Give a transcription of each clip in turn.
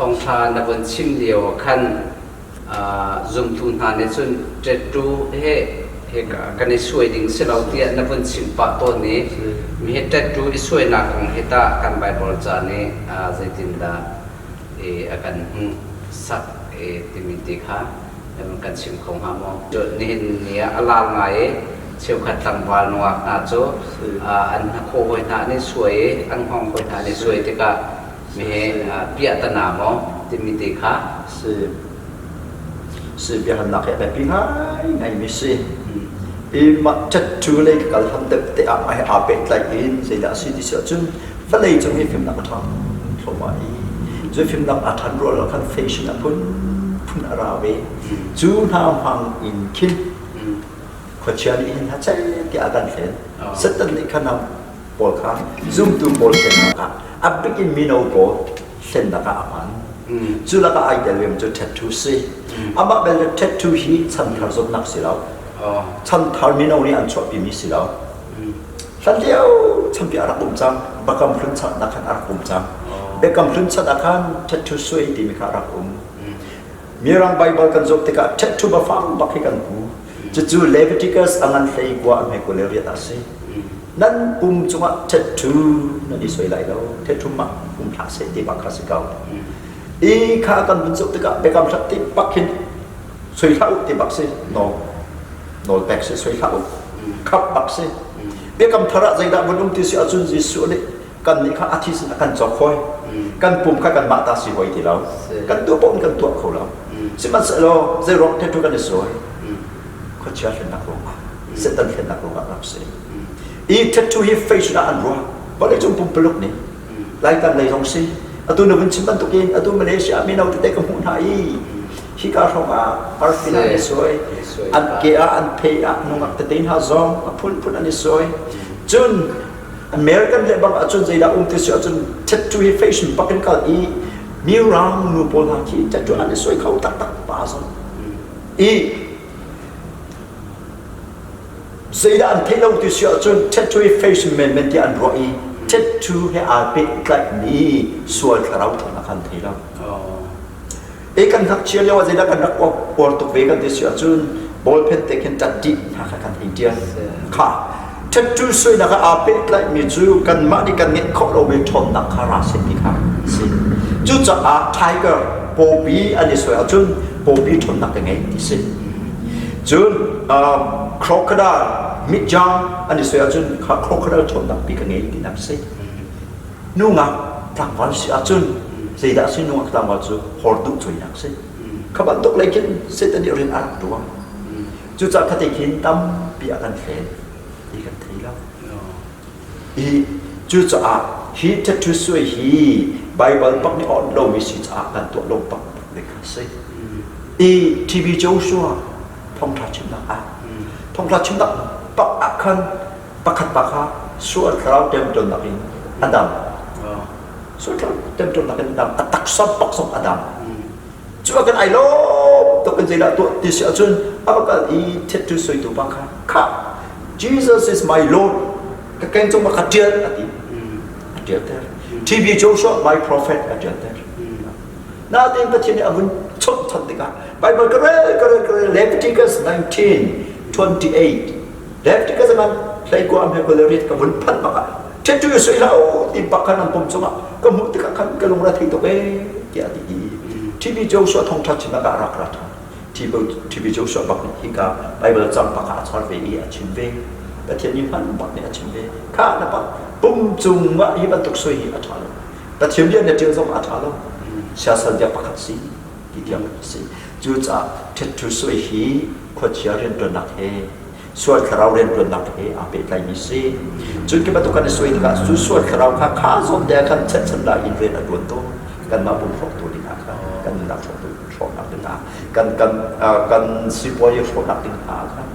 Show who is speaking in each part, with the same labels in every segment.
Speaker 1: Thawngṭha na von chim lio ah khan zumtu hna nih cun tattoo he kan i suai ding si lo tiah na vun chim pah tawn i mi hi tattoo i suainak kong hi tah kan Baibal ca nih zeitindah a kan hmuhsak timi ti kha kan chim kho hnga maw? Nihin ni ah a lar ngai i cheukhat tlangval nungak hna cu an hnakhaw hawi hna an i suai i an hngawng hawi hna an i suai tikah Mihi piahtana maw timi te kha
Speaker 2: si si biahalnak hi a biapi ngaingaimi si. I mah tattoo lei ka kal hlan deuh te ah mah hi aa pehtlaih in zeidah a si ti si ahcun vawlei cung hi fimnak a ṭhang thluahmah i cu fimnak a ṭhan rual ah khan fashion a phunphun a ra ve. Cu hna hmang in khin khuachia nih hin haceh tiah a kan hlen. Satan nih khan pawl kha zumtu pawl hlennak ah a bik in mino pawl hlennak ah a hman. Cu lakah ai tel vem cu tattoo si. Amah belte tattoo hi chanthar zawtnak si lo. Chanthar mino nih an chuahpimi si lo. Hlan lio champi a rak um cang. Bakam hlun chan ah khan a rak um cang. Biakam hlun chan ah khan tattoo suai timi kha a rak um. Mirang Baibal kan zoh tikah tattoo bafang bak hi kan hmu. Cucu Leviticus a ngan hlei kua a hme kul le riat ah a si. Nan pum cungah tattoo nan i suai lai lo. Tattoo mah um hlah seh ti bak kha si ko. I kha kan vun zoh tikah biakam hlat ti bak hin soi hlah u ti bak si. No. Nawl pek si soi hlah u. Khap bak si. Biakam thar ah zeidah vun um ti si ahcun Jesuh nih kannih kha a thisen a kan cawk hoi kan pum kha kanmah ta si hoi ti lo kan tuah paoh in kan tuah kho lo sihmanhsehlaw zeiruang tattoo kan i suai khuachia hlennak ruangah Satan hlennak ruangah rak si i tattoo hi fashion ah an ruah vawleicung pumpuluk nih Laitan lei zong si atu na vun chim bantukin atu Malaysia mino tete ka hmuh hna i hika hrawng ah arfin an i suai an ke ah an phei ah nungak tete hna zong a phunphun an i suai cun American le bang ahcun zeidah um ti si ahcun tattoo hi fashion bak in kal i mirang nu pawl hna khi tattoo an i suai kho taktak pa zong i zeidah an theih lo ti si ahcun tattoo hi fashion menmen tiah an ruah i tattoo he aa pehtlaihmi sual thlarau thawngnak an thei lo. E kan ngakchia lio ah zeidah kan rak uar tuk ve kan ti si ahcun ballpen te khin tat dih hna kha kan hei tial. Kha tattoo suainak ah aa pehtlaihmi cu kanmah nih kan ngeih khawh lomi ṭhawnnak kha ra seh ti kha si. Cucaah tiger pawpi an i suai ahcun pawpi ṭhawnnak ka ngei ti si. Cun crocodile mitjang an i suai ahcun kha crocodile ṭhawnnak pi ka ngei tinak si. Nungak tlangval si ahcun zeidah si nungak tlangval cu hor duh cuainak si. Kha bantuk lei khin Satan nih rian a rak ṭuan. Cucaah khate khin tampi a kan hlen ti kan thei lo. I cucaah hi tattoo suai hi Baibal pak nih awnh lomi si caah kan tuah lo bak ding kha si. I TB Joshua thawngṭha chimnak ah thawngṭha chimnak bak ah khan pakhat pa kha sual thlarau ṭemṭawnnak in a dam. Sual thlarau ṭemṭawnnak in a dam. A taksa bak zong a dam. Cu ah kan ai lawm tuk in zeidah tuah ti si ahcun a va kal i tattoo suaitu pa kha kha Jesus is my Lord ka keng cung ah ka ṭial a ti. A ṭialter. TB Joshua my prophet a ṭialter. Natin Pathian nih a vun chawnh than tikah Bible ka rel ka rel ka rel Leviticus 19 28 Leviticus ngan hleikua am he kul le riat ka vun phanh bak ah tattoo sui hlah u ti bak khan an pum cungah ka hmuh tikah khan ka lungre thei tuk ee tiah a ti i TB Joshua thawngṭha chimnak ah rak ra ṭhan TB Joshua bak nih hika Bible cang bak ah a char ve i a chim ve Pathian nih hman bak nih a chim ve kha na pak pum cungah hi bantuk sui hi a ṭha lo Pathian bia na ṭial zong a ṭha lo siasal bia pakhat si ti tiang a si cucaah tattoo sui hi khuachia rianṭuannak he sual thlarau rianṭuannak he aa pehtlaimi si. Cun khi bantuk kan i suai tikah cu sual thlarau kha kha zawn te ah khan chetchan lai in rian a ṭuan tawn. Kanmah pum hrawktu ding ah khan kan nunnak hrawktu hrawknak ding ah kan kan kan sipuai hrawknak ding hna ah khan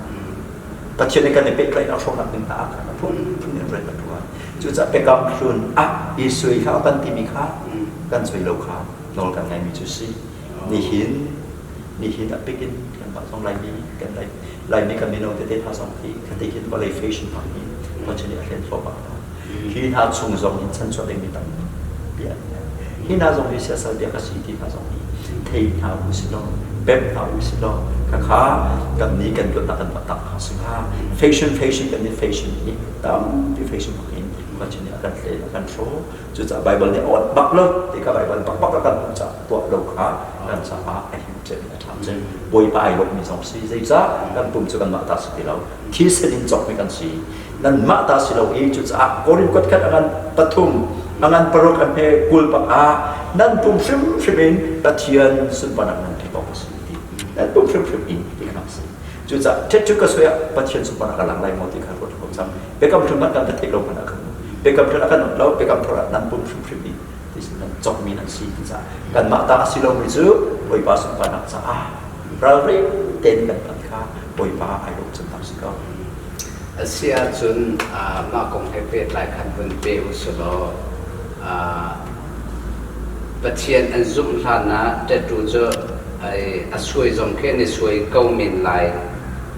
Speaker 2: Pathian he kan i pehtlaihnak hrawknak ding hna ah khan a phunphun in rian a ṭuan. Cucaah biakam hlun ah i sui kha kan timi kha kan sui lo kha nawl kan ngaimi cu si. Nihin nihin a pik in kanmah zong Laimi kan Lai Laimi kan mino tete hna zong hi khate hin vawlei fashion hmang hi Pathian nih a hlen thluahmah hna. Hi hna chung zong in chanchuah dingmi tampi an ngei. Hi hna zong hi siasal biak a si ti hna zong hi thei hna u si law, pemh hna u si law, khakha kan nih kan tuannak kan tak kha si hnga. Fashion fashion kan nih fashion hi tampi fashion bak in khuachin nih a kan hlen a kan hrawh. Cucaah Bible nih a awt bak lo ti kha Bible bak bak a kan hmuh caah tuah lo kha kan caah a him cem a ṭha cem. Bawipa ai lawmmi zong si zeicah kan pum cu kanmah ta si ti lo thisen in cawkmi kan si nanmah ta si lo i cucaah Korin kuat khat a ngan pathum a ngan paruk a hme 20 pak ah nan pum hrimhrim in Pathian sunparnak nan pek awk a si ti nan pum hrimhrim in ti kha si cucaah ṭhetṭhu ka soi ah Pathian sunparnak a lang lai maw ti kha ruat ko cang biakam hlun hmanh kan theih lo hmanh ah khan biakam hlun a kan lo biakam thar ah nan pum hrimhrim in ti nan cawkmi nan si ti caah kanmah ta a si lomi cu Bawipa sunparnak caah ralring tein kan hman kha Bawipa ai lawm cemnak si ko.
Speaker 1: A si ahcun mah kong he pehtlai khan vun pe u selaw Pathian an zumh hlan ah tattoo cu a suai zong khi an i suai ko men lai.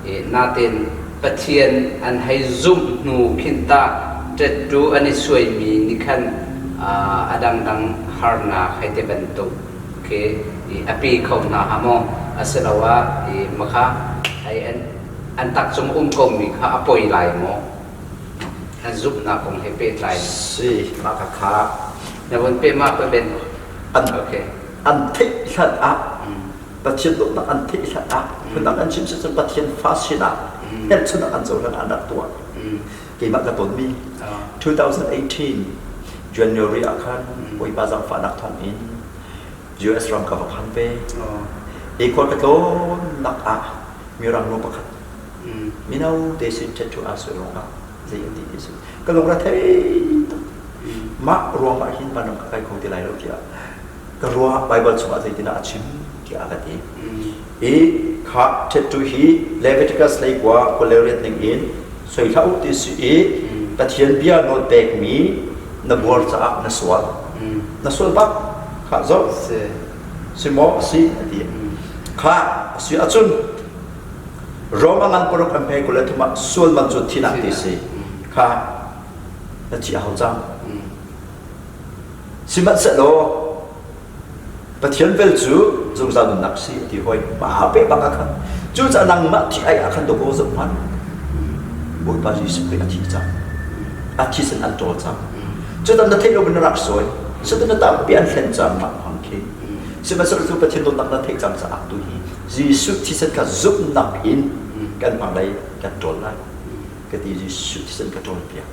Speaker 1: Natin Pathian an hei zumh hnu khin tah tattoo an i suaimi nih khan a dangdang harnak hei ti bantuk khi a pe kho hna hnga maw? Asiloah makha hei an tak cung um komi kha a poi lai maw? An zumhnak kong he pehtlai.
Speaker 2: Si, mah kha kha.
Speaker 1: Na vun pe ma ka ben.
Speaker 2: An, okay. An theih hlan ah Pathian dawtnak an theih hlan ah phundang an chim si cun Pathian fa sinah helchunak an cohlan an rak tuah. Keimah ka tonmi 2018 January ah khan Bawipa zaangfahnak thawng in US ram ka va phan ve. I khual ka tlawnnak ah mirang nu pakhat mino te sin tattoo aa suai ruangah zei an ti ti si ka lung ra thei tuk mah ruangah hin vanram ka kai kho ti lai lo tiah ka ruah Bible chungah zeitindah a chim tiah a ka ti. I kha tattoo hi Leviticus lei kua 28 ning in soi hlah u ti si i Pathian bia nawl pekmi na buar caah na sual. Na sual bak kha zoh si maw a si a ti. Kha a si ahcun Rome a ngan paruk an hme 23 ah sual man cu thinak ti si. Kha na thi a hau cang. Sihmanhsehlaw Pathian vel cu zungzal nunnak si a ti hoi. Mah pe bak ah khan cucaah nangmah thi ai ah khan dawkaw zoh hmanh. Bawipa Jesuh Khrih a thi cang. A thisen an ṭawl cang. Cutan na theih lo in na rak sawi. Cutan na tampi an hlen cang mah hmang khi. Sihmanhsehlaw cu Pathian dawtnak na theih cang caah tu hi Jesuh thisen kha zumhnak in kan hmanglei kan ṭawl lai. Ka ti Jesuh thisen ka ṭawl piak.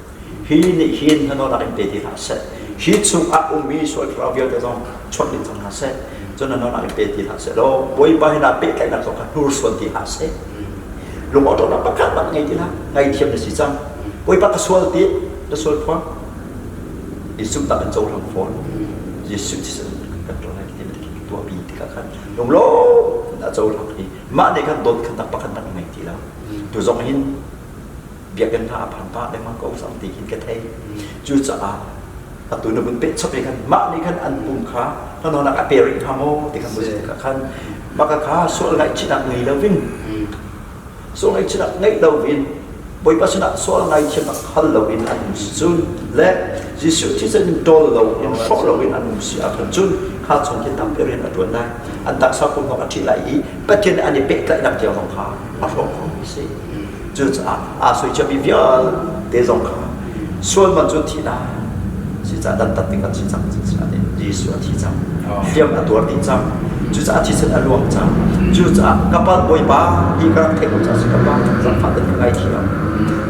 Speaker 2: Hi nih hin hnawhnak in pe ti hlah seh. Hi chungah ummi sual thlarau vialte zong chuak ding cang hna seh. Cun hnawhnak in pe ti hlah seh law Bawipa hin aa pehtlaihnak zong kha hnursuan ti hlah seh. Lungawṭawnak pakhat bak ngei ti hlah. Ngaithiam na si cang. Bawipa ka sual ti na sual phuang. Jesuh tak in cohlang fawn. Jesuh thisen kan ṭawl lai ti tuahpi tikah khan lunglawm a cohlang i mah nih khan dawt khan tak pakhat bak ngei ti lo. Tu zong hin biakinn hna a phan pah lengmang ko cang ti khin ka thei. Cucaah atu na vun peh chap i khan mah nih khan an pum kha hnahnawhnak a pe rih hnga maw ti khan vun tikah khan mah ka kha sual ngaihchihnak ngei loin sual ngaihchihnak ngeih loin Bawipa sinah sual ngaithiamnak hal loin an um si cun le Jesuh thisen in ṭawl loin hrawh loin an um si ahkhan cun kha chung khi tampi rian a ṭuan lai an taksa pum zong a ṭhih lai i Pathian an i pehtlaihnak tiang zong kha a hrawh khomi si. Cucaah aa soiciami vialte zong kha sual man cu thihnak si cah dantat ding kan si cang Jesuh a thi cang hliam a tuar dih cang cucaah thisen a luang cang cucaah ka pa Bawipa hi ka rak theih lo caah si ka pa zaangfah tein ka ngaithiam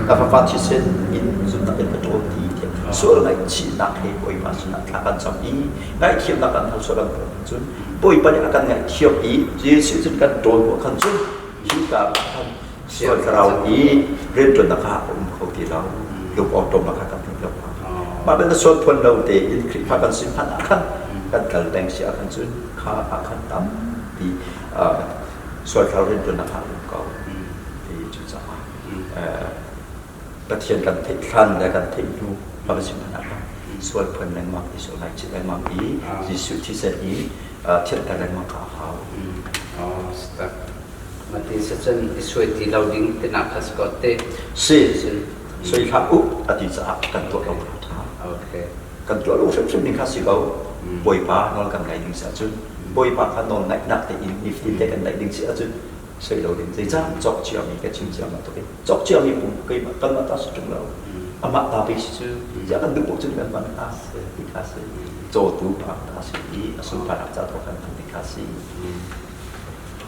Speaker 2: ka fapa thisen in zumhnak in ka ṭawl ti tiah sual ngaihchihnak he Bawipa sinah thla kan cam i ngaihthiamnak kan hal sual kan cun Bawipa nih a kan ngaihthiam i Jesuh cun kan ṭawl khawh khan cun hika ah khan sual thlarau i rianṭuannak kha a um kho ti lo lung awṭawmnak kha kan hmu lo mah bel na sual phuan lo tein Khrihfa kan si hmanh ah khan kan kal peng si ah khan cun kha ah khan tampi sual thlarau rianṭuannak kha a um ko ti cucaah Pathian kan theih hlan le kan theih hnu kan si hmanh ah khan sual phuan lengmang i sual ngaihchih lengmang i Jesuh thisen i thianter lengmang kha a hau.
Speaker 1: Mati cun i suai ti lo ding tinak kha si ko te.
Speaker 2: Si, soi hlah u a ti caah kan tuah lo kha ṭha.
Speaker 1: Okay.
Speaker 2: Kan tuah lo hrimhrim ding kha si ko. Bawipa nawl kan ngaih ding si ahcun Bawipa kha nawl ngaihnak tein nifatin te kan ngaih ding si ahcun soi lo ding. Zeicah cawk ciami ka chim cia bantuk in cawk ciami pum keimah kanmah ta si ṭung lo amah ta pe si cu ziah kan duh paoh cun kan hman kha ti kha si. Cawtu pa ta si i a sunparnak ca tu kan hman ti kha si.